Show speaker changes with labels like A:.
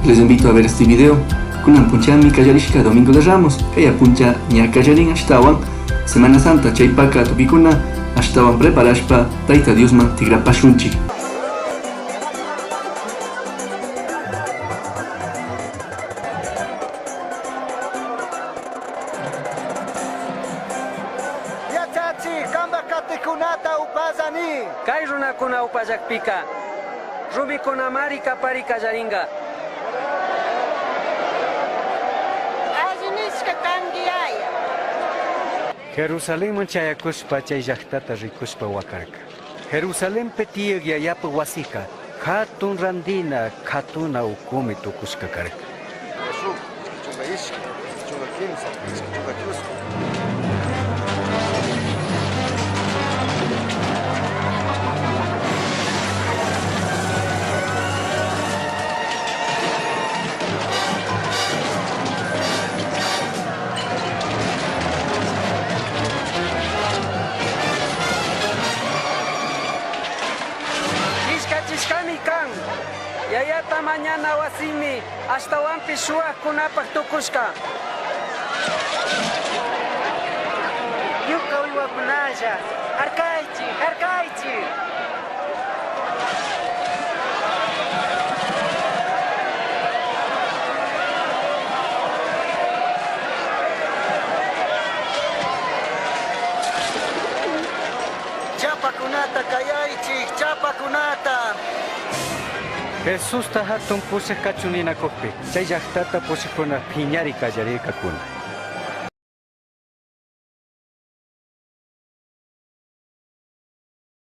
A: Les invito a ver este video. Kunan punchami kallarishka Domingo de Ramos, kaya puncha ña kallarin ashtawan Semana Santa chaypaka tukikuna ashtawan preparashpa Tayta Diosman tigrapashunchik.
B: Yachachij, cambaj catijcunata upalla ni.
C: Cai runacuna upallajpica, rumicunamari capari callaringa.
D: Alli nishca cangui yaya.
E: Jerusalenman chayacushpa chai llajtata ricushpa huacarca. Jerusalenpi tiyaj Yayapaj huasica jatun randina catuna ucumi tucushca carca.
B: Shuj, ishqui chunga ishqui, ishqui chunga quimsa, ishqui chunga chuscu.
C: Quillcachishcami can. Yayata mañana huasimi ashtahuanpish shuhuajcunapaj tucushca.
F: Ñuca huihuacunalla, jarcaichij, jarcaichij.
B: Chapacunata cayaichij, chapacunata.
E: Jesusta jatun pushaj cachun ninacujpi, chai llajtata pushajcuna piñari callarircacuna.